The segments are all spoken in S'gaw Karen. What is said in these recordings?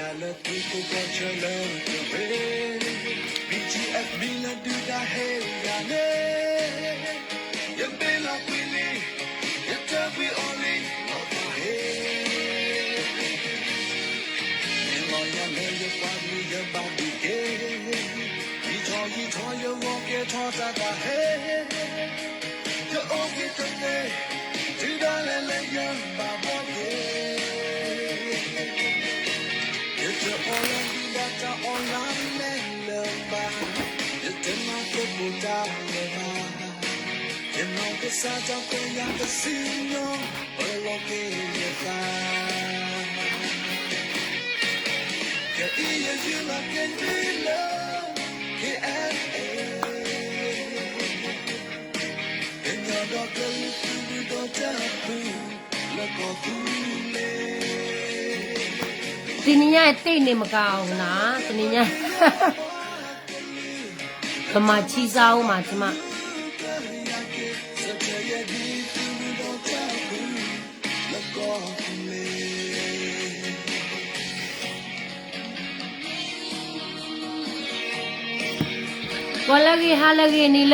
ယၤလၢသုးခိၣ်ကီၢ်ဆၢလၢတရ့, B G F မံၤလၢဒုးတၢ်ဟ့ၣ်ယၤန့ၣ်, ယမ့ၢ်လီၤကွံာ်န့ၣ်, ယတပှ့ၤအီၤလံ လီၤသးဟ့, မ့ၢ်လီၤယၤလၢယပှၤကလုာ်ယဘၣ်ဒုးက့ၤ, ယံာ်ထီၣ်ယံာ်ထီၣ်ယဂီၢ်ကဲထီၣ်တၢ်သးဟ့, ယအိၣ်က့ၤတသ့, တုၤဒၣ်လဲာ်လၢယဘၣ်ဘှီက့ၤ, ယတအီၣ်လၢဒုၣ်ဒါတၢ်အီၣ်လၢမဲာ်လၢၤဘၣ်, ယတမၤသကိးတၢ်လၢၤဘၣ်, ယနီၢ်ကစၢ်တၢ်ခွဲးယာ်တစံၣ်ညီၣ်, ပလီၤက့ၤယသး, ယအံၤယယုၢ်လီၤက့ၤနုာ်လၢ K N A, ကညီဒီကလုာ်သုးမုၢ်ဒိၣ်တၢ်ဖုၣ် တနံၤညါတ့ၢ်န့ၣ်မကၤအီၤနၤ, တနံၤညါ, ပမၤဆံစၢ်အိၣ်မးတမး, ဂီၤလၢအဂ့ၤ, ဟါလၢအဂ့ၤ, နံၤလၢအဂ့ၤနီၤ.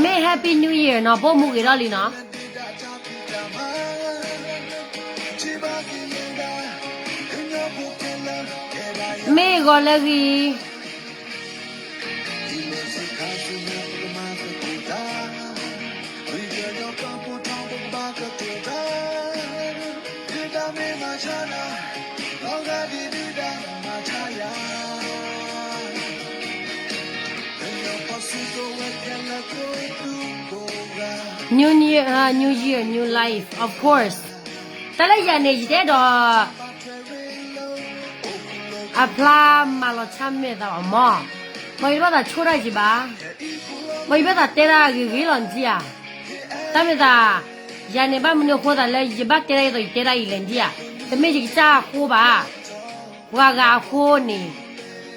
မ့ၢ် Happy New Year နီၤ, ဘိၣ်မူဂ့ၤထီၣ်လံနီၤ. မ့ၢ်ဂီၤလၢအဂ့ၤ. န New Year, အ New Year, new life, of course. တၢ်လၢယၤန့ၣ် ယတဲဒီး အဖျါမၤလီၤဆါမဲာ်သးအီၤမး, မ်ယတဘၣ်သးဆိၣ်တၢ်ယံၤဘၣ်, မ်ယဘၣ်သးတဲတၢ်ဂ့ၤဂ့ၤလီၤနထံၣ်ဧါ. တၢ်မ့ၢ်သး, ယၤန့ၣ်ဘၣ်မနုၤအဃိသးလၢယဘၣ်တဲတၢ်အံၤသိးယတဲတၢ်အံၤလဲၣ်နထံၣ်ဧါ. တမ့ၢ်ယကစၢ်အဃိဘၣ်, ပှၤဂၤအဃိန့ၣ်,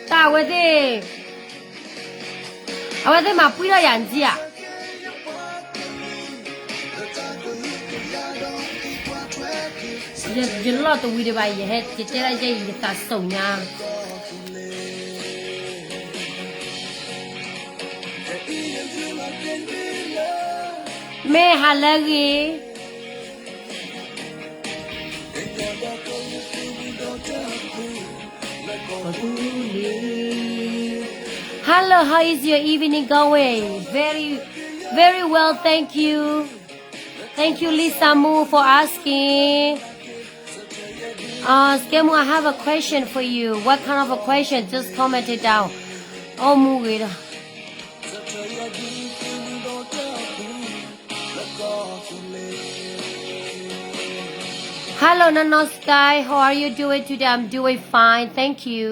တၢ်အဝဲသ့ၣ် အဝဲသ့ၣ်မၤပှံၢ်ထီၣ်ယၤနထံၣ်ဧါ. ယလီၢ်တဝံၤဒံးဘၣ်, ယဟဲယတဲဒၣ်ယဲအံၤ ယသးစိၤညါ. မ့ၢ်ဟါလၢအဂ့ၤ. Hello, how is your evening going? Very, very well, thank you. Thank you, Lisa Moo, for asking. Uh, Skemu, I have a question for you. What kind of a question? Just comment it down. အိၣ်မူဂ့ၤဒီး Hello, Nana Sky. How are you doing today? I'm doing fine. Thank you.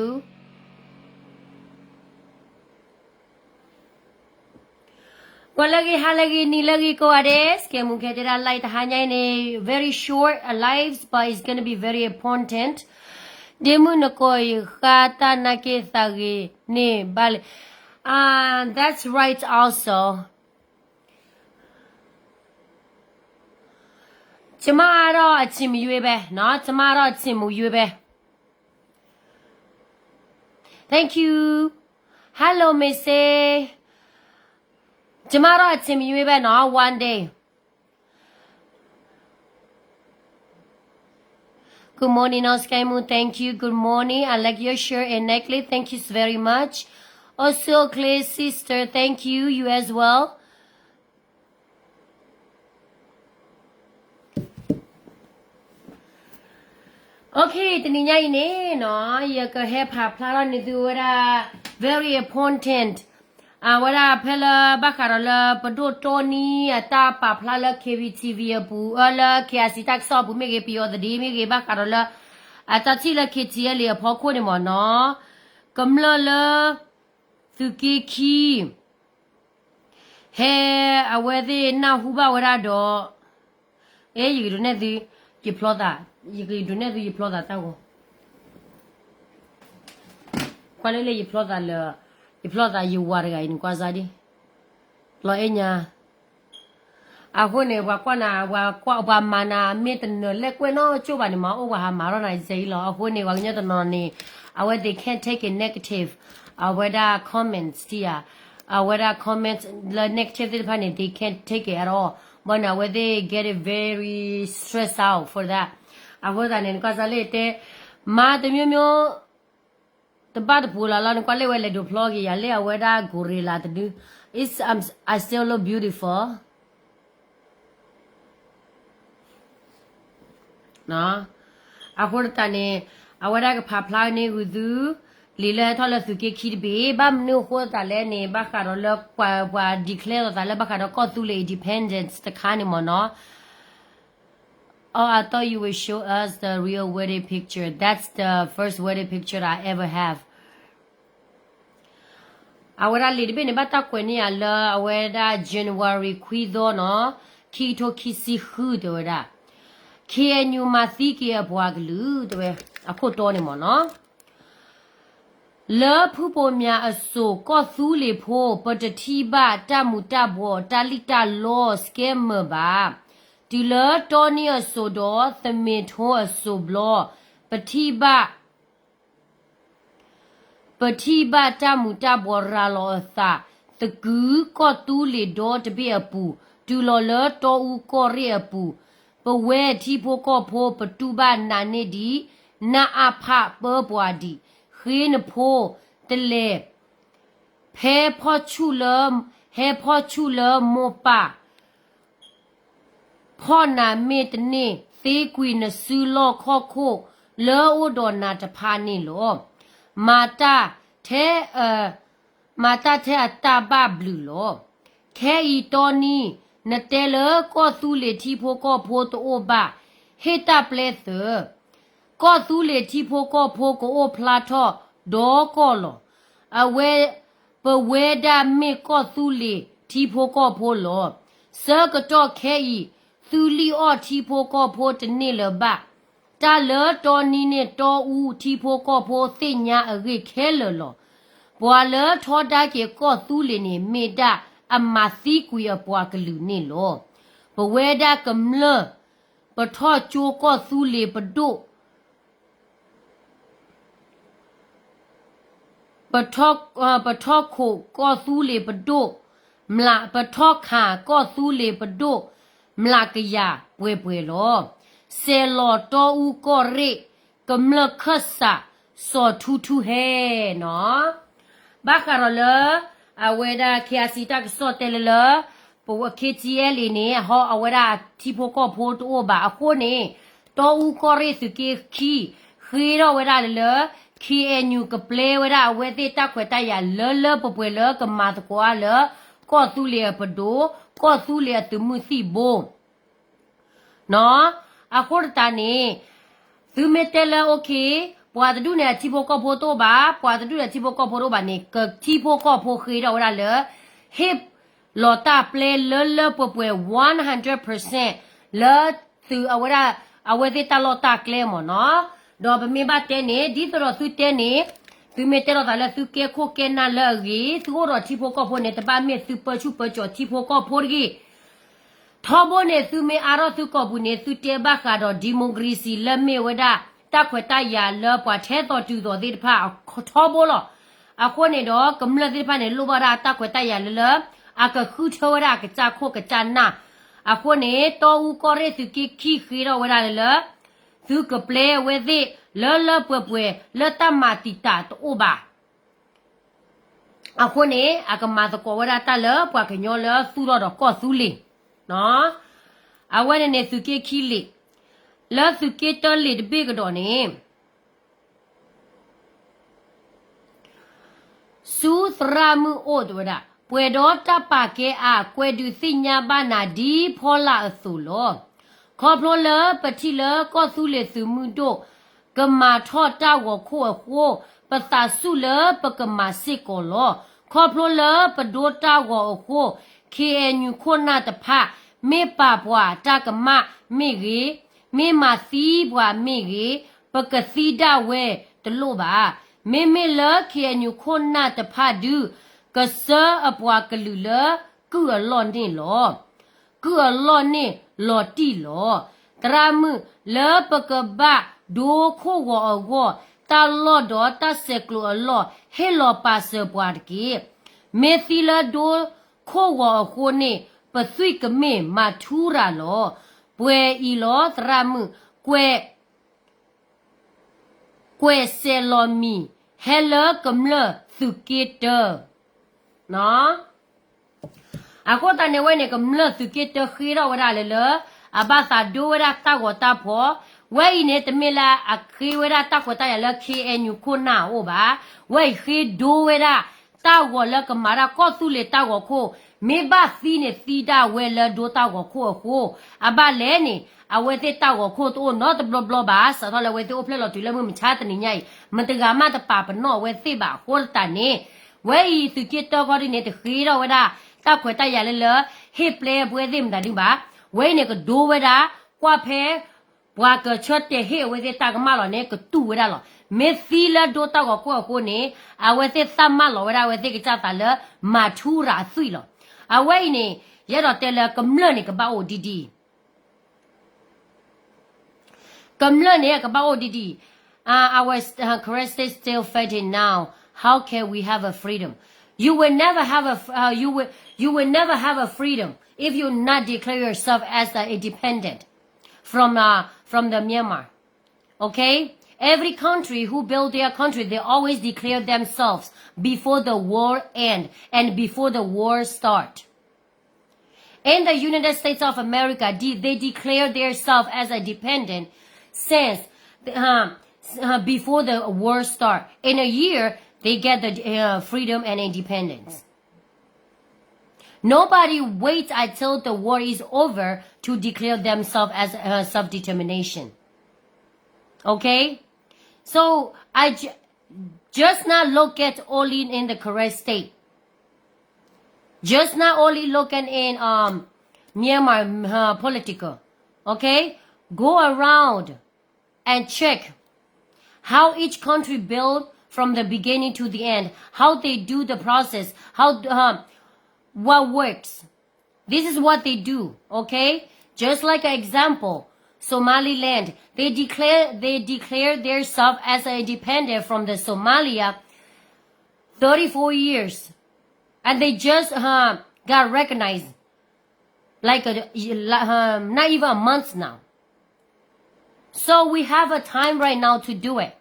ဂီၤလၢအဂ့ၤ, ဟါလၢအဂ့ၤ, နံၤလၢအဂ့ၤကိးဂၤဒဲး, Skemu ကဲတဲဒၣ် live တဟါညါအံၤန့ၣ် very short, a live, but it's gonna be very important. ဒ့မုၣ်နကိးယဃါတၢ်နာ်က့ၤသးဂ့ၤန့ၣ် ဘၣ်လဲၣ်. Ah, that's right also. ကျမကတော့ အချိန်မရွေးပဲနော်, ကျမကတော့ အချိန်မရွေးပဲ. Thank you. Hello, Missy. ကျမတော့ အချိန်မရွေးပဲနော်, one day. Good morning, North Sky Moon. Thank you. Good morning. I like your shirt and necklace. Thank you very much. Also, Clay sister, thank you. You as well. Okay, တနံၤညါအံၤန့ၣ်နီၤ, ယကဟဲပာ်ဖျါထီၣ်န့ၢ်သုဝဲဒၣ် very important. အဝဲဒၣ်ဖဲလၢဘၣ်ဃးဒီးလၢပဒိၣ်တီနံ အတၢ်ပာ်ဖျါလၢ K B T V အပူၤ, အၢ လၢ K I C တၢ်ကစီၣ်အပူၤမ့ၢ်ဂ့ၤ, ပယီၤသဒ့မ့ၢ်ဂ့ၤ, ဘၣ်ဃးဒီးလၢ အတၢ်ထံၣ်လၢ K T L A အဖီခိၣ်န့ၣ်မ့ၢ်နီၤ, ကမျၢၢ်လၢ သုးက့ခံ ဟဲ အဝဲသ့ၣ်နၢ်ဟူဘၣ်ဝဲဒၣ်ဒီး, အဲ ယကဒုးနဲၣ်သု, ယဖျီသး, ယကဒုးနဲၣ်သု ယဖျီသးတၢ်ဂီၤ, ကွၢ်လၢလၢယဖျီသးလၢ, ယဖျီသးယဝၤတဂၤအံၤန့ၣ် ကွၢ်စၢ်ဒံး, လီၤအဲၣ်ညါ အဃိန့ၣ် ပှၤကွၢ်နၤ, ပှၤကွၢ် ပှၤမၤနၤ မ့ၢ်တနၢၤလဲၣ်ကွဲးနီၣ်ကၠိၣ်ဘၣ်န့ၣ် မၤအိၣ်ပှၤဟးမၤထီၣ်နၤစဲအံၤလီၤ. အဃိန့ၣ် ပှၤကညီတနီၤန့ၣ် အဝဲသ့ၣ် can't take it negative, အဝဲဒၣ် comments ထံဧါ, အဝဲဒၣ် comments လၢ negative သ့ၣ်တဖၣ်န့ၣ် they can't take it at all. ဘၣ်န့ၣ် အဝဲသ့ၣ် get it very stressed out for that. အဃိသတးန့ၣ် နကွၢ်စၢ်လၢတဲ, မၤတမျိုးမျိုး တဘၣ်တပူၤလၢ်လီၤ, နကွၢ်လၢဝဲလဲၤဒိးဖျီက့ၤယၤလၢအဝဲဒၣ် gorilla တဒု, it's, um, I still look beautiful. အဃိသတးန့ၣ် အဝဲဒၣ်ကဖးဖျါန့ၢ်ဂုာ်သု လံာ်လၢဟဲထီၣ်လၢသုးက့ခံတဘ့ၣ်, ဘၣ်မနုၤအဃိသတးလဲၣ်န့ၣ် ဘၣ်ဃးဒီးလၢပှၤ ပှၤ declare လိာ်သးလၢဘၣ်ဃးဒီးကီၢ်သူလ့ၤ independence တခါန့ၣ်မ့ၢ်နီၤ. Oh, I thought you would show us the real wedding picture. That's the first wedding picture that I ever have. အဝဲဒၣ်လံာ်တဘ့ၣ်န့ၣ် ဘၣ်တၢ်ကွဲးန့ၢ်ယၤလၢအဝဲဒၣ် January ခွံသီနီၤ, ခံကထိခံဆံဃုတဲဝဲဒၣ်, ခ့ၣ်အဲၣ်ယူၣ်မၤသံက့ၤအပှၤကလုာ်တဲဝဲ, အခိၣ်တီန့ၣ်မ့ၢ်နီၤ. လၢဖုဘိၣ်မၠးအစိၤ ကီၢ်သူလ့ၤဖိ ပတထံၣ်ဘၣ်တၢ်မူၤတၢ်ဘှီး တၢ်လံၣ်တၢ်လီ scammer ဘၣ်. တုၤလၢတီနံအစိၤဒီး သမ့ၣ်ထိအစိၤဘျီ ပထံၣ်ဘၣ် ပထံၣ်ဘၣ်တၢ်မူၤတၢ်ဘှီးရၤလီၤအသး သကုၤကီၢ်သူလ့ၤဒီတဘ့ၣ်အပူၤ တုၤလီၤလၢတီအူကီၢ်ရ့ၣ်အပူၤ, ပဝဲထံဖိကီၢ်ဖိ ပတူၢ်ဘၣ်နးန့ၢ်ဒံး နအါဖးပၢပှၤဒံး ဃ့နဖိတလဲၤ ဖဲဖီၣ်ဆူၣ်လၢ ဟဲဖီၣ်ဆူၣ်လၢမိၢ်ပၢ် ဖီၣ်နၤမ့ၢ်တန့ၢ် သ့ကွံာ်နစုလီၢ်ခီၣ်ခိၣ်လၢအိၣ်ဒီးနၤတဖၣ်န့ၣ်လီၤ. မၤတၢ်ထဲ မၤတၢ်ထဲအတၢ်ဘၣ်ဘျုးလီၤ. ခဲအံၤတီနံ နတဲလၢကီၢ်သူလ့ၤထံဖိကီၢ်ဖိတအိၣ်ဘၣ်, ဟ့ၣ်တၢ်ပျဲသၢ ကီၢ်သူလ့ၤထံဖိကီၢ်ဖိကအိၣ်ဖျါထီၣ်ဒီကီၢ်လီၤ. အဝဲ ပဝဲဒၣ်မ့ၢ်ကီၢ်သူလ့ၤထံဖိကီၢ်ဖိလီၤ. ဆၢကတီၢ်ခဲအံၤ သုလံၣ်အီၣ်ထံဖိကီၢ်ဖိတန့ၢ်လၢၤဘၣ်. တၢ်လၢတီနံန့ၣ် တီအူထံဖိကီၢ်ဖိသ့ၣ်ညါအဂ့ၢ်ခဲလၢာ်လီၤ. ပှၤလၢထီဒါက့ၤကီၢ်သူလ့ၤန့ၣ် မ့ၢ်ဒၣ်အမၤသံကွံာ်အပှၤကလုာ်န့ၣ်လီၤ. ပဝဲဒၣ်ကမျၢၢ် ပထီၣ်ကၠိကီၢ်သူလ့ၤပဒိၣ် ပထီၣ် ပထီၣ်ခိၣ်ကီၢ်သူလ့ၤပဒိၣ် မျး ပထီၣ်ခးကီၢ်သူလ့ၤပဒိၣ် မျးကယၤပှဲၤပှဲၤလီၤ. စဲးလီၤတီအူကီၢ်ရ့ၣ် ကမျၢၢ်ခၢၣ်စး စီၤထူထူဟဲနီၤ. ဘၣ်ဃးဒီးလၢ အဝဲဒၣ် KIC တၢ်ကစီၣ်တဲလၢလၢ ပဝဲ KTLA န့ၣ် ဟီအဝဲဒၣ်ထံဖိကီၢ်ဖိတအိၣ်ဘၣ်အဃိန့ၣ် တီအူကီၢ်ရ့ၣ်သုးက့ခံ ဃ့ထီၣ်ဝဲဒၣ်လၢလၢ KNU ကပျဲဝဲဒၣ်အဝဲသ့ၣ်တၢ်ခွဲးတၢ်ယာ်လၢလၢပှဲၤပှဲၤလၢကမၤသကိးအါလၢ ကီၢ်သူလ့ၤအပဒိၣ် ကီၢ်သူလ့ၤအသုးမုၢ်သံၣ်ဘိ နီၤ. အဃိသတးန့ၣ် သုမ့ၢ်တဲလၢ okay ပှၤတဒူၣ်န့ၣ် အထံဖိကီၢ်ဖိတအိၣ်ဘၣ်, ပှၤတဒူၣ်န့ၣ် အထံဖိကီၢ်ဖိတအိၣ်ဘၣ်န့ၣ် ကထံဖိကီၢ်ဖိဃ့ထီၣ်ဝဲဒၣ်လၢ ဟ့ၣ်လီၤတၢ်ပျဲလၢလၢပှဲၤပှဲၤ one hundred percent လၢသုးအဝဲဒၣ် အဝဲသ့ၣ်တၢ်လီၢ်တၢ်ကျဲမ့ၢ်နီၤ. ဒီးပမ့ၢ်ဘၣ်တဲန့ၣ် ဒ်သိးဒီးသုတဲန့ၣ် သုမ့ၢ်တဲလိာ်သးလၢသုကဲခိၣ်ကဲနၢ်လၢအဂ့ၤ သုအိၣ်ဒီးထံဖိကီၢ်ဖိန့ၣ် တဘၣ်မ့ၢ်သုပၢဆူၣ်ပၢစိးထံဖိကီၢ်ဖိတဂ့ၤ ထီဘိန့ၣ် သုမ့ၢ်အါထီၣ်သုကီၢ်ပူၤန့ၣ် သုတဲဘၣ်ဃးဒီး democracy လၢမ့ၢ်ဝဲဒၣ် တၢ်ခွဲးတၢ်ယာ်လၢပှၤထဲသိးတုၤသိးသ့ၣ်တဖၣ်ထီဘိလီၤ. အဃိန့ၣ်ဒီး ကမျၢၢ်သ့ၣ်တဖၣ်န့ၣ် လိၣ်ဘၣ်ဒၣ်တၢ်ခွဲးတၢ်ယာ်လၢလၢ အကဃုထၢဝဲဒၣ်အကစၢ်ခိၣ်ကစၢ်နၢ်. အဃိန့ၣ် တီအူကီၢ်ရ့ၣ်သုးက့ခံဃ့ထီၣ်ဝဲဒၣ်လၢလၢ သုကပျဲဝဲသ့ၣ် လၢလၢပှဲၤပှဲၤ လၢတၢ်မၤတံာ်တာ်တအိၣ်ဘၣ် အဃိန့ၣ် အကမၤသကိးဝဲဒၣ်တၢ်လၢပှၤကညီလၢသူၣ်ထီၣ်ဒီးကီၢ်သူလ့ၤ အဝဲန့ၣ်န့ၣ်သုးက့ခံလံာ်, လၢသုးက့တၢလံာ်တဘ့ၣ်ကဒီးန့ၣ် ဆူသရၣ်မုၣ်အိၣ်တဲဝဲဒၣ် ပှဲၤဒီးတၢ်ပာ်ကဲအါ ကွဲၤဒုးသ့ၣ်ညါဘၣ်နၤဒ်ဖီလာ်အသိးလီၤ. ခီဖျိလၢပထံၣ်လၢကီၢ်သူလ့ၤသုးမုၢ်ဒိၣ် ကမၤထီၣ်တၢ်ဂီၤခိၣ်အဃိ ပသးစူၣ်လၢပကမၤစ့ၢ်ကီးလီၤ. ခီဖျိလၢပဒိတၢ်ဂီၤအဃိ, ခ့ၣ်အဲၣ်ယူၣ်ခိၣ်နၢ်တဖၣ် မ့ၢ်ပာ်ပှၤတၢ်ကမၣ်မ့ၢ်ဂ့ၤ, မ့ၢ်မၤသံပှၤမ့ၢ်ဂ့ၤ, ပကသံဒၣ်ဝဲတလိၣ်ဘၣ်. မ့မ့ၢ်လၢခ့ၣ်အဲၣ်ယူၣ်ခိၣ်နၢ်တဖၣ်ဒုး ကစၢအပှၤကလုာ်လၢကုၢ်အလီၢ်န့ၣ်လီၤ. ကုၢ်အလီၢ်န့ၣ်လီၤတံၢ်လီၤ. သရၣ်မုၣ်လၢပကဘၣ်ဒိခိၣ်ဂီၤအဂီၢ်, တၢ်လီၢ်ဒီးတၢ်ဆဲးကျိးအလီၢ် ဟ့ၣ်လီၤပာ်စၢၤပှၤတက့ၢ်. မ့ၢ်သံလၢဒိခိၣ်ဂီၤအဃိန့ၣ် ပသွံၣ်ကမ့ၢ်မၤထူရၤလီၤ. ပှဲၤအံၤလီၤ သရၣ်မုၣ်, ကွဲး ကွဲးစဲးလီၤမံၤ ဟဲလၢကမျၢၢ်သုးက့တၢ အဃိသတးန့ၣ် ဝဲန့ၣ်ကမျၢၢ်သုးက့တၢဃ့ထီၣ်ဝဲဒၣ်လၢလၢ အဘၣ်သးဒိဝဲဒၣ်တၢ်ဂီၤတၢ်ဖီၣ်, ဝဲအံၤန့ၣ် တမ့ၢ်လၢအဃ့ဝဲဒၣ်တၢ်ခွဲးတၢ်ယာ်လၢ ခ့ၣ်အဲၣ်ယူၣ်ခိၣ်နၢ်အအိၣ်ဘၣ်, ဝဲအံၤဃ့ဒိဝဲဒၣ်တၢ်ဂီၤလၢကမၤဒၣ်ကီၢ်သူလ့ၤတၢ်ဂီၤခိၣ်, မ့ၢ်ဘၣ်သံန့ၣ်သံဒၣ်ဝဲလၢဒိတၢ်ဂီၤခိၣ်အဃိ, အဘၣ်လဲၣ်န့ၣ် အဝဲသ့ၣ်တၢ်ဂီၤခိၣ်တအိၣ်နီတဘျီဘျီဘၣ်, စးထီၣ်လၢအဝဲသ့ၣ်အိၣ်ဖျဲၣ်လီၤတုၤလၢမုၢ်မဆါတနံၤညါအံၤ မတၤဂၤမးတပာ်ပနီၣ်အဝဲသ့ၣ်ဘၣ်အဃိသတးန့ၣ်, ဝဲအံၤသုးက့တၢခီဒ်န့ၣ် တဃ့ထီၣ်ဝဲဒၣ် တၢ်ခွဲးတၢ်ယာ်လၢလၢ ဟ့ၣ်ပျဲပဝဲသ့ၣ်မတၤဒုဘၣ်, ဝဲအံၤန့ၣ်ကဒိဝဲဒၣ် ကွၢ်ဖဲ ပှၤကဆၢတဲာ်ဟ့ၣ်အဝဲသ့ၣ်တၢ်ကမၣ်လီၤန့ၣ် ကတူၢ်ဝဲဒၣ်လီၤ. မ့ၢ်သံလၢဒိတၢ်ဂီၤခိၣ်အဃိန့ၣ် အဝဲသ့ၣ်သးမၢလီၤဝဲဒၣ်အဝဲသ့ၣ်ကစၢ်သးလၢ မၤထူရၤအသွံၣ်လီၤ. အဝဲအံၤန့ၣ် ယအဲၣ်ဒိးတဲလၢကမျၢၢ်န့ၣ်ကဘၣ်အိၣ်ဒ်ဒ် ကမျၢၢ်န့ၣ်ကဘၣ်အိၣ်ဒ်ဒ်, uh, our st- uh, Karen State still fighting now. How can we have a freedom? You will never have a f- uh, you will you will never have a freedom if you not declare yourself as an independent from uh, from the Myanmar. Okay? Every country who build their country, they always declare themselves before the war end and before the war start. In the United States of America, de- they declare themselves as a dependent since um, uh, before the war start. In a year, they get the uh, freedom and independence. Nobody waits until the war is over to declare themselves as uh, self-determination. Okay? So I ju- just not look at only in the Karen state. Just not only looking in um, Myanmar uh, political. Okay? Go around and check how each country build from the beginning to the end, how they do the process, how um, what works. This is what they do, okay? Just like an example, Somaliland, they declare they declare themselves as an independent from the Somalia thirty-four years, and they just uh, got recognized like a, um, not even a month now. So we have a time right now to do it.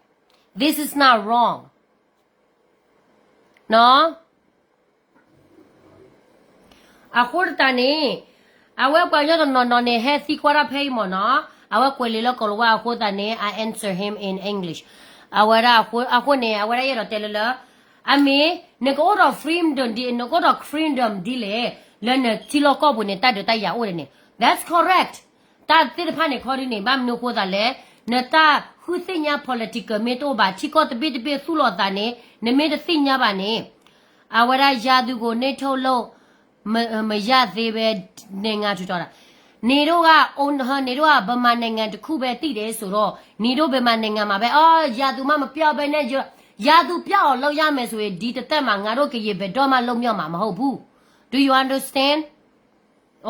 This is not wrong. No? အဃိတးန့ၣ် အဝဲပှၤကညီတနီၤနီၤန့ၣ် ဟဲသံကွၢ်တၢ်ဖဲအံၤမ့ၢ်နီၤ, အဝဲကွဲးလံာ်လၢကီၢ်လၤဝါအဃိသတးန့ၣ် I answer him in English. အဝဲဒၣ်အဃိန့ၣ် အဝဲဒၣ်ယအဲၣ်ဒိးတဲလၢလၢ အမ့ၢ် နကအိၣ်ဒီး freedom ဒ် နကအိၣ်ဒီး freedom ဒ်လဲၣ် လၢနထံလီၢ်ကီၢ်ပူၤန့ၣ် တၢ်ဒုးတၢ်ယၤအိၣ်ဒ်န့ၣ် that's correct. တၢ်သ့ၣ်တဖၣ်န့ၣ်ခီဒ်န့ၣ် ဘၣ်မနုၤအဃိသးလဲၣ်, နတၢ်ဃုသ့ၣ်ညါ political မ့ၢ်တအိၣ်ဘၣ် ထံကီၢ်တဘ့ၣ်တဘ့ၣ်သူၣ်လီၤသးန့ၣ် နမ့ၢ်တသ့ၣ်ညါဘၣ်န့ၣ် အဝဲဒၣ် ရာသူကိုနှိပ်ကွပ်လို့ မရသေးဘဲ နိုင်ငံထူထောင်တာ, နင်တို့က အို- နင်တို့က ဗမာနိုင်ငံတစ်ခုပဲသိတယ်ဆိုတော့ နင်တို့ဗမာနိုင်ငံမှာပဲ အော် ရာသူမှမပြောင်းဘဲနဲ့ ရ- ရာသူပြောင်းအောင်လုပ်ရမယ်ဆိုရင် ဒီတစ်သက်မှာ ငါတို့ကရင်ဘယ်တော့မှလွတ်မြောက်မှာမဟုတ်ဘူး. Do you understand?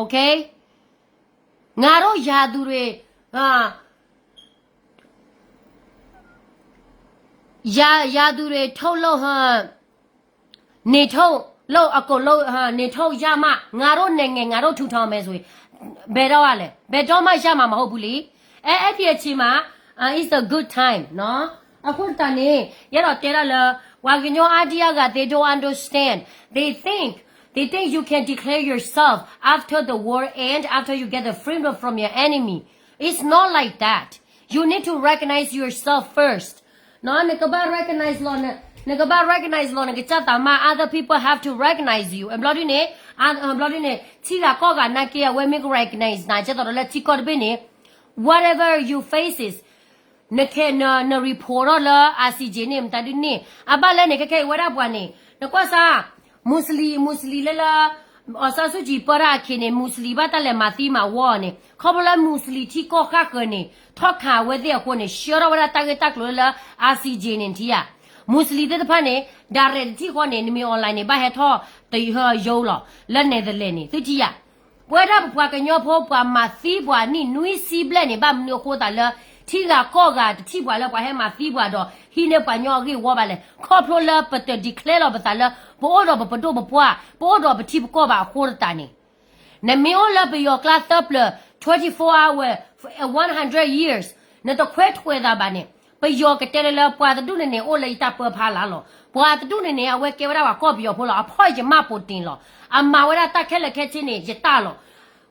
Okay? ငါတို့ရာသူတွေ အာ ရာ- ရာသူတွေထုတ်လုပ်ဟ နေထုတ်လုပ်အကုန်လုပ်ဟ နေထုတ်ရမှ ငါတို့နိုင်ငံ ငါတို့ထူထောင်မယ်ဆိုရင် ဘယ်တော့ရလဲ ဘယ်တော့မှရမှာမဟုတ်ဘူးလေ. အဲ- အဲ့ဒီအချိန်မှာ uh, it's a good time နော်. အဃိသတးန့ၣ် ယအဲၣ်ဒိးတဲဒၣ်လၢ ပှၤကညီအါဒံအါဂၤ they don't understand. They think, they think you can declare yourself after the war end, after you get the freedom from your enemy. It's not like that. You need to recognize yourself first. နော် နကဘၣ် recognize လီၤ န- နကဘၣ် recognize လီၤ နကစၢ်သးမါ other people have to recognize you. အဘျီဒ်န့ၣ် အ- အဘျီဒ်န့ၣ် ထံဂၤကီၢ်ဂၤနာ်က့ အဝဲမ့ၢ်က recognize နၤ ကဲသိးဒီးလၢထံကီၢ်တဘ့ၣ်န့ၣ် whatever you faces နခဲ- န- န report ထီၣ်လၢ ICJ န့ၣ် မတၤဒ်န့ၣ် အဘၣ်လဲၣ်န့ၣ် ခဲခဲအံၤဝဲဒၣ်ပှၤန့ၣ် နကွၢ်စၢ် မူစလံ, မူစလံလၢလၢ အောင်ဆန်းစုကြည် ပၢတၢ်အခံန့ၣ် မူစလံဘၣ်တၢ်လဲၤမၤသံမၤဝီန့ၣ် ခီဖျိလၢမူစလံထံကီၢ်ဃၣ်ဃၢၤန့ၣ် ထီၣ်ခးအဝဲသ့ၣ်အဃိန့ၣ် ဆှၢထီၣ်ဝဲဒၣ်တၢ်ဂ့ၢ်တၢ်ကျိၤလၢ ICJ န့ၣ်ထံၣ်ဧါ. မူစလံသ့ၣ်တဖၣ်န့ၣ် direct တထံၣ်ဃီန့ၣ် နမ့ၢ် online န့ၣ် ဘၣ်ဟဲထီၣ်တယိလီၤ လၢ Netherlands န့ၣ် သုထံၣ်ဧါ. ပဝဲဒၣ်ပပှၤကညီဖိ ပှၤမၤသံပှၤနံၣ်နွံဆံဘျဲၣ်န့ၣ် ဘၣ်မနုၤအဃိသးလၢ ထံဂၤကီၢ်ဂၤတထံၣ်ပှၤလၢပှၤဟဲမၤသံပှၤဒီး ဟံးန့ၢ်ပှၤကညီအဂ့ၢ်ဝီဘၣ်လဲၣ်. ခီဖျိလၢပတ declare လီၤပသးလၢ ပအိၣ်ဒီးပပဒိၣ်ပပှၢ် ပအိၣ်ဒီးပထံပကီၢ်ဘၣ်အဃိသတးန့ၣ် နမ့ၢ်အိၣ်လၢပယီၤကျါသၢပျၢၤ twenty-four hour, one hundred years နတခွဲးထွဲးသးဘၣ်န့ၣ် ပယီၤကတဲလၢလၢ ပှၤတဒူၣ်န့ၣ်န့ၣ် အိၣ်လၢယတၢ်ပၢဖီလာ်လီၤ. ပှၤတဒူၣ်န့ၣ်န့ၣ် အဝဲကဲဝဲဒၣ်ပှၤကီၢ်ပယီၤဖိလီၤ. အဖီၣ်ယမၢ်ပူၤတ့ၢ်လီၤ. အမၤဝဲဒၣ်တၢ်ခဲလၢာ်ခဲဆ့န့ၣ် ယတၢ်လီၤ.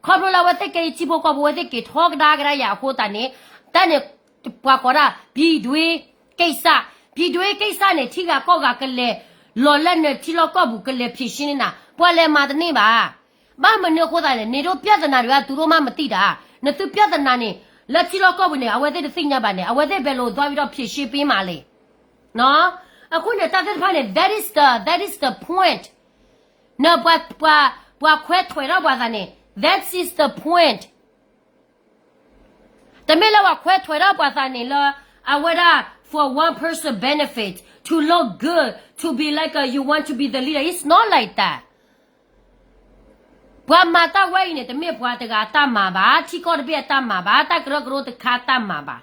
ခီဖျိလၢအဝဲသ့ၣ်ကဲယထံဖိကီၢ်ဖိ အဝဲသ့ၣ်က့ၤထီကဒါကဒါယၤအဃိသတးန့ၣ် တၢ်န့ၣ် ပှၤကိးဒၣ် ပြည်တွင်းကိစ္စ, ပြည်တွင်းကိစ္စန့ၣ် ထံဂၤကီၢ်ဂၤကလဲၤ လီၤလၢနထံလီၢ်ကီၢ်ပူၤကလဲၤ ဖြေရှင်း န့ၣ်နၤ ပှၤလဲၤမၤတန့ၢ်ဘၣ်. ဘၣ်မနုၤအဃိသတးလဲၣ် နင်တို့ပြဿနာတွေက သူတို့မှမသိတာ. နသုပြဿနာန့ၣ် လၢထံလီၢ်ကီၢ်ပူၤန့ၣ် အဝဲသ့ၣ်တသ့ၣ်ညါဘၣ်န့ၣ် အဝဲသ့ၣ်ဘယ်လိုသွားပြီးတော့ ဖြေရှင်းပေးမှာလဲ. အဃိန့ၣ် တၢ်သ့ၣ်တဖၣ်န့ၣ် that is the, that is the point. နပှၤ, ပှၤခွဲးထွဲးထီၣ်ပှၤသးန့ၣ် that is the point. တမ့ၢ်လၢပှၤခွဲးထွဲးထီၣ်ပှၤသးန့ၣ်လၢ အဝဲဒၣ် for one person benefit, to look good, to be like a, you want to be the leader. It's not like that. ပှၤမၤတၢ်ဝဲအံၤန့ၣ် တမ့ၢ်ပှၤတဂၤအတၢ်မၤဘၣ်, ထံကီၢ်တဘ့ၣ်အတၢ်မၤဘၣ်, တၢ်ကရၢကရိတခါအတၢ်မၤဘၣ်.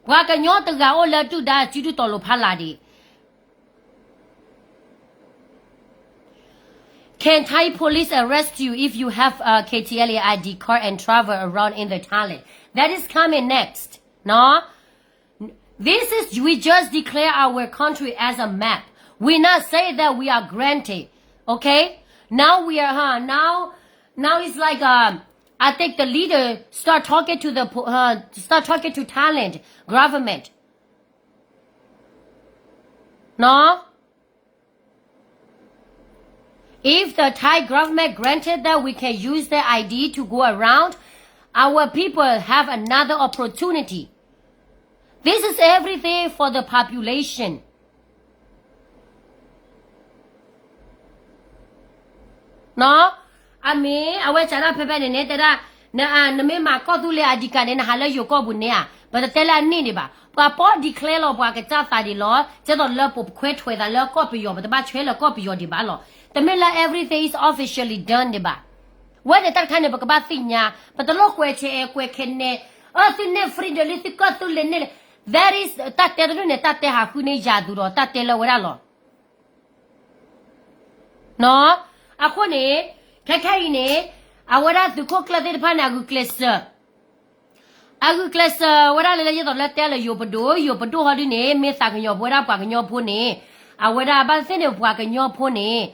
ပှၤကညီတဂၤအိၣ်လၢဒုၣ်ဒါစုဒုၣ်တီၤလိၤဖးလာ်ဒံး Can Thai police arrest you if you have a K T L A I D card and travel around in the Thailand? That is coming next. No? This is, we just declare our country as a map. We not say that we are granted. Okay? Now we are, huh, now, now it's like, um, I think the leader start talking to the, po- uh, start talking to Thailand government. No? If the Thai government granted that we can use the I D to go around, our people have another opportunity. This is everything for the population. အမ့ၢ် အဝဲစးထီၣ်ဖဲဖဲန့ၣ်န့ၣ် တဲဒၣ် နမ့ၢ်မၤကီၢ်သူလ့ၤ I D card န့ၣ် နဟးလၢယိၤကီၢ်ပူၤန့ၣ်ဧါ, ပတတဲလၢအန့ၣ်ဒံးဘၣ်. ပှၤပီၣ် declare လီၤပှၤကစၢ်သးဒံးလီၤ. ကဲသိးလၢပခွဲးထွဲးသးလၢကီၢ်ပယီၤ ပတဘၣ်ဆှၢလၢကီၢ်ပယီၤဒံးဘၣ်လီၤ. တမ့ၢ်လၢ everything is officially done ဒံးဘၣ်. ဝဲန့ၣ်တၢ်တခါန့ၣ် ပကဘၣ်သ့ၣ်ညါ, ပတလိၣ်ကွဲးဆဲးအဲးကွဲးခဲးနဲး, အၢ သုန့ၢ် freedom လံ သုကီၢ်သူလ့ၤန့ၢ်လံ. That is တၢ်တဲတဒူၣ်န့ၣ် တၢ်တဲဟးဃုန့ၢ်ယၤသူဒီး တၢ်တဲလၢဝဲဒၣ်လီၤ. အဃိန့ၣ် ခဲခဲအံၤန့ၣ် အဝဲဒၣ်သုးခိၣ်ကျၢၢ်သ့ၣ်တဖၣ်န့ၣ် အဂုာ်ကျဲးစၢး, အဂုာ်ကျဲးစၢးဝဲဒၣ်လၢ လၢယသိးလၢတဲလၢယိၤပဒိၣ်, ယိၤပဒိၣ်ဟီဒုန့ၣ် မ့ၢ်သးကညီၤပဝဲဒၣ်ပှၤကညီဖိန့ၣ်, အဝဲဒၣ်ဘၣ်သ့ၣ်န့ၣ် ပှၤကညီဖိန့ၣ်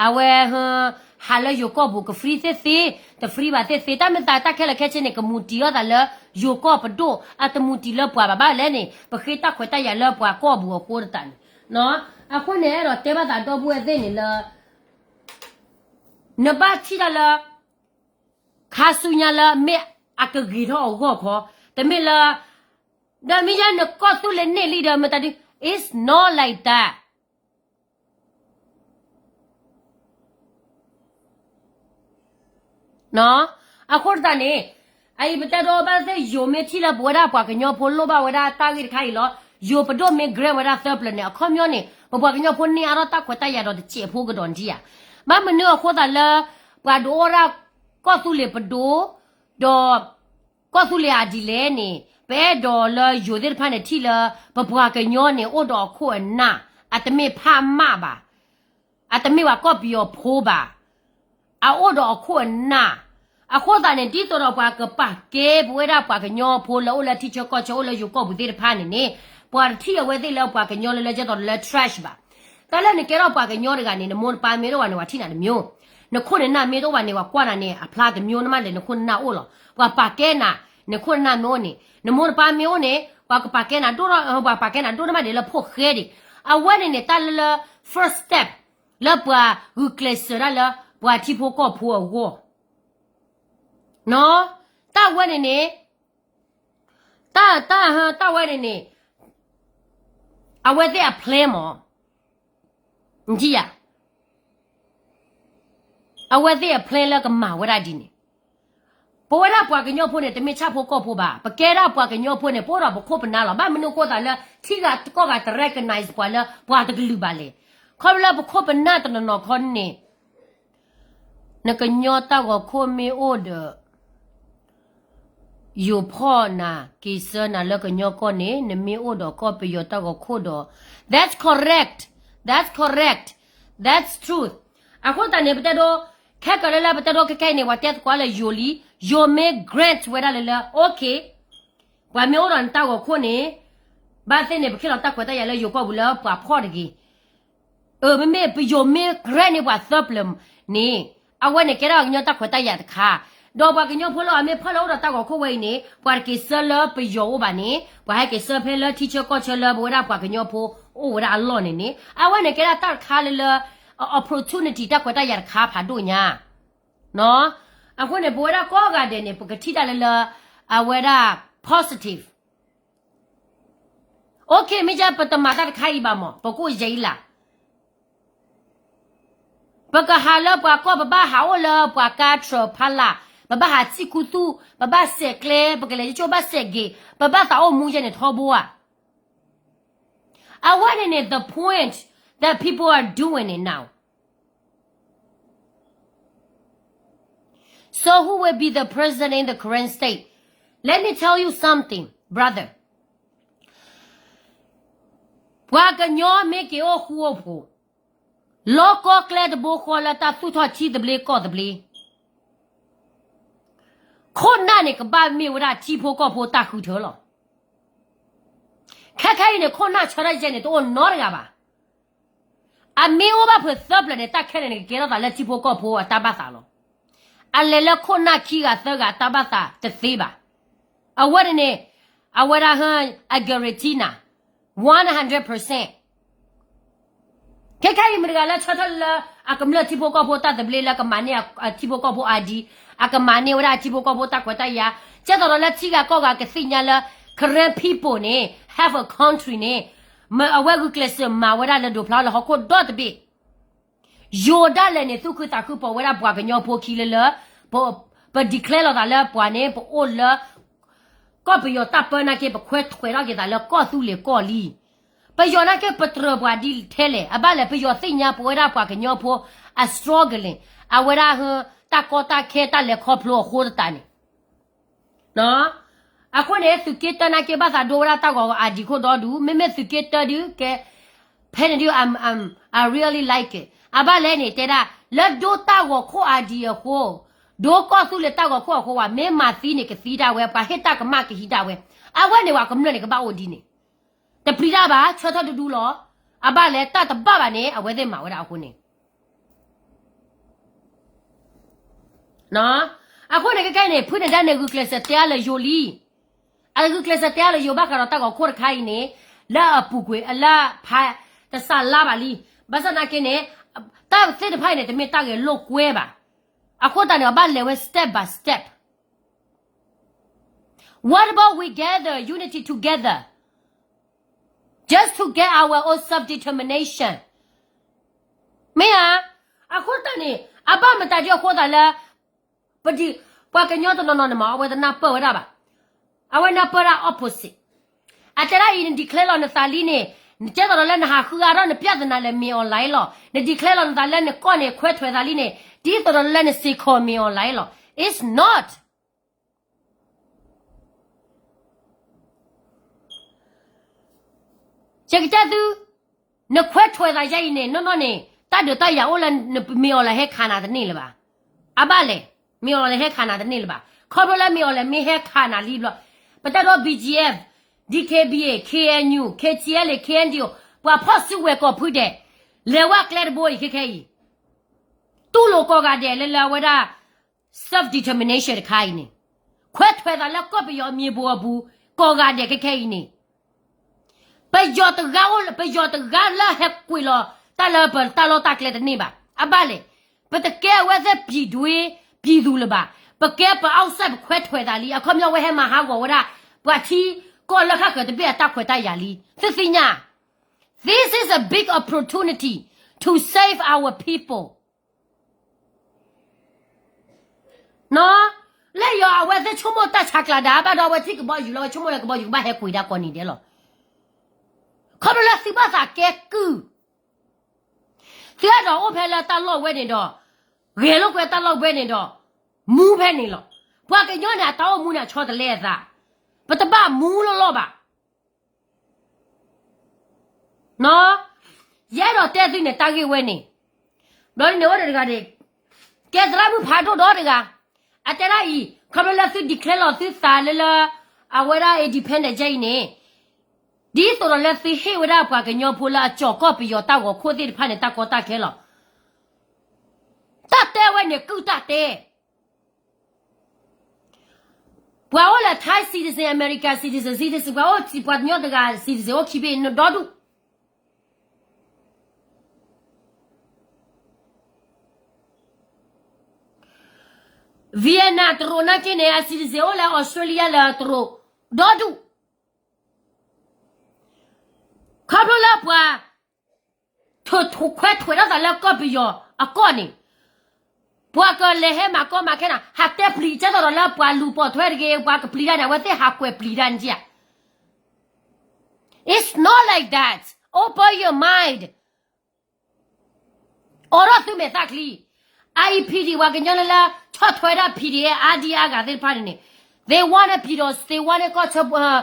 အဝဲ ဟးလၢယိၤကီၢ်ပူၤက free သ့ၣ်သ့, တ free ဘၣ်သ့ၣ်သ့, တၢ်မ့ၢ်သးတၢ်ခဲလၢာ်ခဲဆ့န့ၣ် ကမူတံၢ်အီၣ်သးလၢယိၤကီၢ်ပဒိၣ်, အတမူတံၢ်လၢပှၤဘၣ်ဘၣ်လဲၣ်န့ၣ် ပဃ့တၢ်ခွဲးတၢ်ယာ်လၢပှၤကီၢ်ပူၤအဃိတတးန့ၣ်. အဃိန့ၣ် အဲၣ်ဒိးတဲဘၣ်သးဒီပုၢ်ဝဲၢ်သ့ၣ်န့ၣ်လၢ နဘၣ်ထံၣ်တၢ်လၢ ခါဆူညါလၢမ့ၢ်အကဂ့ၤထီၣ်အဂီၢ်ခီ, တမ့ၢ်လၢ ဒီးမ့ၢ်ယဲနကီၢ်သူလ့ၤန့ၢ်လံဒီးမတၤဒု, it's not like that. အဃိတးန့ၣ် အအံၤပတဲဒိဘၣ်သ့ၣ် ယိၤမ့ၢ်ထံၣ်လၢပဝဲဒၣ်ပှၤကညီဖိလိၣ်ဘၣ်ဝဲဒၣ်တၢ်ဂ့ၢ်တခါအံၤလီၤ. ယိၤပဒိၣ်မ့ၢ် grant ဝဲဒၣ်သၢပျၢၤန့ၣ် အခီပညီန့ၣ် ပပှၤကညီဖိန့ၢ်အါထီၣ်တၢ်ခွဲးတၢ်ယာ်ဒီးတစဲးဖိကဒီး နထံၣ်ဧါ. ဘၣ်မနုၤအဃိသတးလၢ ပှၤဒုးအိၣ်ဒၣ်ကီၢ်သူလ့ၤပဒိၣ် ဒီး ကီၢ်သူလ့ၤအဒ်လဲၣ်န့ၣ် ပအဲၣ်ဒိးလၢယိၤသ့ၣ်တဖၣ်န့ၣ်ထံၣ်လၢ ပပှၤကညီန့ၣ် အိၣ်ဒီးအခိၣ်အနၢ်, အတမ့ၢ်ဖးမၢ်ဘၣ်, အတမ့ၢ်ပှၤကီၢ်ပယီၤဖိဘၣ်, အအိၣ်ဒီးအခိၣ်အနၢ်. အဃိသတးန့ၣ် ဒ်သိးဒီးပှၤကပာ်ကဲပဝဲဒၣ်ပှၤကညီဖိလၢအိၣ်လၢထံဆၢကီၢ်ဆၢ အိၣ်လၢယိၤကီၢ်ပူၤသ့ၣ်တဖၣ်န့ၣ်န့ၣ် ပှၤတထံၣ်အဝဲသ့ၣ်လၢပှၤကညီလၢလၢကဲသိးလၢ trash ဘၣ်. တၢ်လၢနကဲထီၣ်ပှၤကညီတဂၤန့ၣ် နမိၢ်နပၢ်မ့ၢ်တအိၣ်ဘၣ်န့ၣ် ပှၤထံၣ်နၤတမျိုး, နခိၣ်နနၢ်မ့ၢ်တအိၣ်ဘၣ်န့ၣ် ပှၤကွၢ်နၤန့ၣ် အဖျါတမျိုးန့ၣ်မးလဲၣ် နခိၣ်နနၢ်အိၣ်လီၤ. ပှၤပာ်ကဲနၤ, နခိၣ်နနၢ်မ့ၢ်အိၣ်န့ၣ် နမိၢ်နပၢ်မ့ၢ်အိၣ်န့ၣ် ပှၤကပာ်ကဲနၤဒိၣ်, ပှၤပာ်ကဲနၤဒိၣ်န့ၣ်မးဒံးလၢဖိၣ်ဃဲဒံး. အဝဲန့ၣ်န့ၣ် တၢ်လၢလၢ first step လၢပှၤဂုာ်ကျဲးစၢးဒၣ်လၢပှၤထံဖိကီၢ်ဖိအဂီၢ် တၢ်ဝဲန့ၣ်န့ၣ်, တၢ်, တၢ်, တၢ်ဝဲန့ၣ်န့ၣ် အဝဲသ့ၣ်အ plan မး, နထံၣ်ဧါ. အဝဲသ့ၣ်အ plan လၢကမၤဝဲဒၣ်ဒ်န့ၣ်, ပဝဲဒၣ်ပှၤကညီဖိန့ၣ် တမ့ၢ်ဆၣ်ဖိကီၢ်ဖိဘၣ်, ပကဲဒၣ်ပှၤကညီဖိန့ၣ် ပအိၣ်ဒီးပခိၣ်ပနၢ်လီၤ. ဘၣ်မနုၤအဃိသးလၢ ထံဂၤကီၢ်ဂၤတ recognize ပှၤလၢပှၤတကလုာ်ဘၣ်လဲၣ်. ခီဖျိလၢပခိၣ်ပနၢ်တနီၤနီၤခီန့ၣ် နကညီတၢ်ဂီၤခိၣ်မ့ၢ်အိၣ်ဒီး ယိၤဖီၣ်နၤ က့ၤဆၢနၤလၢကညီကီၢ်န့ၣ် နမ့ၢ်အိၣ်ဒီးကီၢ်ပယီၤတၢ်ဂီၤခိၣ်ဒီး that's correct, that's correct, that's truth. အဃိသတးန့ၣ် ပတဲဒိ ခဲကလၢလၢပတဲဒိခဲခဲအံၤန့ၣ် ပှၤတဲသကိးလၢယိၤလံ, ယိၤမ့ၢ် grant ဝဲဒၣ်လၢလၢ okay, ပှၤမ့ၢ်အိၣ်ဒီးနတၢ်ဂီၤခိၣ်န့ၣ် ဘၣ်သ့ၣ်န့ၣ် ပကဟ့ၣ်လီၤတၢ်ခွဲးတၢ်ယာ်လၢယိၤကီၢ်ပူၤလၢပှၤဖီၣ်တဂ့ၤ. အၢ မ့မ့ၢ်ပယိၤမ့ၢ် grant န့ၢ်ပှၤသၢပျၢၤန့ၣ် အဝဲန့ၣ်ကဲဒၣ်ကညီတၢ်ခွဲးတၢ်ယာ်တခါ, ဒီးပှၤကညီဖိလၢအမ့ၢ်ဖီၣ်လၢအိၣ်ဒီးတၢ်ဂီၤခိၣ်ဝဲအံၤန့ၣ် ပှၤတက့ၤဆၢလၢပယီၤအိၣ်ဘၣ်န့ၣ် ပှၤဟဲက့ၤဆၢဖဲလၢထံဆၢကီၢ်ဆၢလၢပဝဲဒၣ်ပှၤကညီဖိအိၣ်ဝဲဒၣ်အလီၢ်န့ၣ်န့ၣ် အဝဲန့ၣ်ကဲဒၣ်တၢ်တခါလၢလၢ opportunity တၢ်ခွဲးတၢ်ယာ်တခါဖးဒိၣ်ညါ အဃိန့ၣ် ပဝဲဒၣ်ကိးဂၤဒဲးန့ၣ် ပကထံၣ်တၢ်လၢလၢ အဝဲဒၣ် positive. Okay, မ့ၢ်ကပတမၤတၢ်တခါအံၤဘၣ်မး ပကအိၣ်ယဲအံၤလၢ် ပကဟးလၢပှၤကီၢ် ပဘၣ်ဟးအိၣ်လၢပှၤကါထြၢဖးလၢ်, ပဘၣ်ဟးစံၣ်ခူသူၣ်, ပဘၣ်စဲးကျဲ, ပကလဲၤကၠိဘၣ်စဲးဂ့ၤ, ပဘၣ်သးအိၣ်မူယဲန့ၣ်ထီဘိဧါ. အဝဲန့ၣ်န့ၣ် the point that people are doing it now. So who will be the president in the Karen state? Let me tell you something, brother. ပှၤကညီမ့ၢ်က့ၤအိၣ်ဃူအိၣ်ဖိး, လီၤကီကျဲတဘိဃီလၢတၢ်သူၣ်ထီၣ်ထံသဘျ့ကီၢ်သဘျ့, ခိၣ်နၢ်န့ၣ်ကဘၣ်မ့ၢ်ဝဲဒၣ်ထံဖိကီၢ်ဖိတၢ်ဃုထၢလီၤ. ခဲခဲအံၤန့ၣ် ခိၣ်နၢ်ဆၢထၢၣ်ယဲန့ၣ် တအိၣ်နီတဂၤဘၣ်. အမ့ၢ်အိၣ်ဘၣ်ဖုးသၢပျၢၤန့ၣ် တၢ်ခဲလၢာ်န့ၣ် ကကဲထီၣ်သးလၢထံဖိကီၢ်ဖိအတၢ်ဘၣ်သးလီၤ. အလဲၤလၢခိၣ်နၢ်ခံဂၤသၢဂၤအတၢ်ဘၣ်သးတသ့ဘၣ်. အဝဲန့ၣ်န့ၣ် အဝဲဒၣ်ဟၢ အ guarantee နၤ one hundred percent. ခဲခဲအံၤမတၤတဂၤလၢဆၢထၢၣ်လၢ အကမျၢၢ်ထံဖိကီၢ်ဖိတၢ်သဘျ့လၢကမၤန့ၢ်အထံဖိကီၢ်ဖိ ID, အကမၤန့ၢ်ဝဲဒၣ်အထံဖိကီၢ်ဖိတၢ်ခွဲးတၢ်ယာ်, ကဲသိးဒီးလၢထံဂၤကီၢ်ဂၤကသ့ၣ်ညါလၢ Karen people န့ၣ် have a country န့ၣ် မ့ၢ်အဝဲဂုာ်ကျဲးစၢးမၤဝဲဒၣ်လၢဒိးဖျါလၢဟီၣ်ခိၣ်ဒီတဘ့ၣ် ယိၤဒၣ်လဲာ်န့ၣ် သူၣ်ခုသးခုပိာ်ဝဲဒၣ်ပှၤကညီဖိခံလၢလၢ ပ ပ declare လီၤသးလၢပှၤန့ၣ် ပအိၣ်လၢ ကီၢ်ပယီၤတၢ်ပၢနာ်က့ ပခွဲးထွဲးထီၣ်က့ၤသးလၢကီၢ်သူလ့ၤကီၢ်လံ. ပယီၤနာ်က့ ပတြၢၤပှၤဒ်ထဲလဲၣ်, အဘၣ်လဲၣ် ပယီၤသ့ၣ်ညါပဝဲဒၣ်ပှၤကညီဖိ အ struggling, အဝဲဒၣ်ဟၢ တၢ်ကီတၢ်ခဲတၢ်လဲၤခီဖျိအဃိသတးန့ၣ် အဃိန့ၣ် သုးက့တၢနာ်က့ ဘၣ်သးဒိဝဲဒၣ်တၢ်ဂီၤ ID ခိၣ်ဒီဒူၣ်, မ့မ့ၢ်သုးက့တၢဒုးကဲ ဖဲန့ၣ်ဒုး I really like it. အဘၣ်လဲၣ်န့ၣ် တဲဒၣ် လၢဒိတၢ်ဂီၤခိၣ် ID အဃိ, ဒိကီၢ်သူလ့ၤတၢ်ဂီၤခိၣ်အဃိ ပှၤမ့ၢ်မၤသံန့ၣ် ကသံဒၣ်ဝဲ, ပှၤဟ့ၣ်တၢ်ကမၣ်ကဟံးဒၣ်ဝဲ. အဝဲန့ၣ် ပှၤကမျၢၢ်န့ၣ် ကဘၣ်အိၣ်ဒ်န့ၣ် တပျံၤတၢ်ဘၣ်, ဆၢထၢၣ်ဒူဒူလီၤ. အဘၣ်လဲၣ် တၢ်တဘၣ်ဘၣ်န့ၣ် အဝဲသ့ၣ်မၤဝဲဒၣ်အဃိန့ၣ် အဃိန့ၣ် ခဲခဲအံၤန့ၣ် ဖုၣ်န့ၣ်ဒါန့ၣ် ဂုာ်ကျဲးစၢးတဲအါလၢယိၤလံ. အဂုာ်ကျဲးစၢးတဲအါလၢယိၤဘၣ်ဃးဒီးတၢ်ဂီၤခိၣ်တခါအံၤန့ၣ် လၢအပူၤကွံာ် အလၢဖးတစးလါဘၣ်လံ. ဘၣ်ဆၣ်သနာ်က့န့ၣ် တၢ်သ့ၣ်တဖၣ်အံၤန့ၣ် တမ့ၢ်တၢ်ဂဲၤလိာ်ကွဲဘၣ်. အဃိသတးန့ၣ် အဘၣ်လဲၤဝဲ step by step. What about we gather unity together just to get our own self-determination? မ့ၢ်ဧါ. အဃိသတးန့ၣ် အဘၣ်မတၤဒ်အဃိသတးလၢ ပဒ် ပှၤကညီတနီၤနီၤန့ၣ်မး အဝဲတနၢ်ပၢၢ်ဝဲဒၣ်ဘၣ်. အဝဲနၢ်ပၢၢ်ဒၣ် opposite. အတဲဒၣ်အံၤ န declare လီၤနသးလံန့ၣ် နကဲသိးဒီးလၢနဟးဃုအါထီၣ်နပျၢ်သနာ်လၢ မ့ၢ် online လီၤ. န declare လီၤနသးလၢနကီၢ်န့ၣ် ခွဲးထွဲးသးလံန့ၣ် ဒ်သိးဒီးလၢနစ့ၢ်ကီး မ့ၢ် online လီၤ. It's not. ယကတဲသု, နခွဲးထွဲးသးယဲအံၤန့ၣ် နီၢ်နီၢ်န့ၣ် တၢ်ဒုးတၢ်ယၤအိၣ်လၢ မ့ၢ် online ဟဲခးနၤတန့ၢ်လၢၤဘၣ်. အဘၣ်လဲၣ်, မ့ၢ် online ဟဲခးနၤတန့ၢ်လၢၤဘၣ်. ခီဖျိလၢ မ့ၢ် online မ့ၢ်ဟဲခးနၤလံဘျီ, ပတၢ်ဒီ BGF, DKBA, KNU, KTLA, KNDO ပှၤဖီၣ်စုကဝဲၤကိးဖုဒဲး လဲၤဝဲကျဲတဘိအံၤခဲခဲအံၤ တူၢ်လိာ်ကိးဂၤဒဲးလၢလၢအဝဲဒၣ် self determination တခါအံၤန့ၣ်, ခွဲးထွဲးသးလၢကီၢ်ပယီၤမံၤဘိအပူၤ ကိးဂၤဒဲးခဲခဲအံၤန့ၣ်, ပယီၤတဂၤအိၣ်လၢ ပယီၤတဂၤလၢဟဲကွံာ်လီၤတၢ်လၢပတၢ်လီၢ်တၢ်ကျဲတန့ၢ်ဘၣ်. အဘၣ်လဲၣ်, ပတကဲအဝဲသ့ၣ် ပြည်တွင်းပြည်သူ လၢၤဘၣ်. ပကဲပ outside ပခွဲးထွဲးသးလံ. အခီပညီဝဲဟဲမၤဟးဂီၤဝဲဒၣ် ပှၤထံကီၢ်လၢဃၣ်ဃၢၤတဘ့ၣ်အတၢ်ခွဲးတၢ်ယာ်လံ. သုသ့ၣ်ညါ, this is a big opportunity to save our people. လၢယွၤအဝဲသ့ၣ်ဆိကမိၣ်တၢ်ဆါကျးဒၣ်ဘၣ်ဒီး အဝဲထံၣ်ကဘီယူၤလီၤ အဝဲဆိကမိၣ်လၢကဘီယူၤကဘၣ်ဟဲကွံာ်ဒၣ်ကိးနံၤဒဲးလီၤ. ခီဖျိလၢသုဘၣ်သးကဲကုၢ်, သုအဲၣ်ဒိးအိၣ်ဖဲလၢတၢ်လီၢ်ဝဲန့ၣ်ဒီး, ဂဲၤလိာ်ကွဲတၢ်လီၢ်ဝဲန့ၣ်ဒီး, မူဖဲန့ၣ်လီၤ. ပှၤကညီန့ၣ် အတၢ်အိၣ်မူန့ၣ်အဆီတလဲအသး, ပတဘၣ်မူလီၢ်လီၢ်ဘၣ်. ယအဲၣ်ဒိးတဲသုန့ၣ် တၢ်ဂ့ၢ်ဝဲန့ၣ်, ဘျီဒ်န့ၣ်အိၣ်ဒီးတဂၤန့ၣ်, ကဲသရၣ်မုၣ်ဖးဒိၣ်ဒီးတဂၤ, အတဲဒၣ်အံၤ ခီဖျိလၢသု declare လီၤသုသးလၢလၢ, အဝဲဒၣ် independent ကဲအံၤန့ၣ်, ဒ်သိးဒီးလၢသုဟ့ၣ်ဝဲဒၣ်ပှၤကညီဖိလၢအကၠီၤကီၢ်ပယီၤတၢ်ဂီၤခိၣ်သ့ၣ်တဖၣ်န့ၣ် တၢ်ကီတၢ်ခဲလီၤ. တၢ်တဲဝဲန့ၣ်ကုၢ်တၢ်တဲ ပှၤအိၣ်လၢ Thai citizen, American citizen, citizen ပှၤအိၣ်စံးပှၤကညီတဂၤ citizen အိၣ်ခံဘ့ၣ်ဒီဒူၣ်, Vietnam တရူးနာ်က့န့ၣ် အ citizen အိၣ်လၢ Australia လၢတရူးဒီဒူၣ်, ခီဖျိလၢပှၤ ခွဲးထွဲးထီၣ်သးလၢကီၢ်ပယီၤအကီၢ်န့ၣ်, ပှၤကလဲၤဟဲမၤကီမၤခဲနၤ ဟးတဲပျံၤကဲသိးဒီးလၢပှၤလူၤပိာ်ထွဲတဂ့ၤ ပှၤကပျံၤတၢ်န့ၣ် အဝဲသ့ၣ်ဟးကွဲးပျံၤတၢ်န့ၣ်ဧါ. It's not like that. Open your mind. အိးထီၣ်သုမဲာ်သၣ်ချံ. အအံၤ ဖံးဒံး ပှၤကညီလၢလၢ ဆီၣ်ထွဲဒၣ် ဖံးဒံး အါဒံအါဂၤသ့ၣ်တဖၣ်န့ၣ်န့ၣ်, သ့ဝါန့ၣ် ဖံးဒံး သ့ဝါန့ၣ် ကီၢ်ဆၢ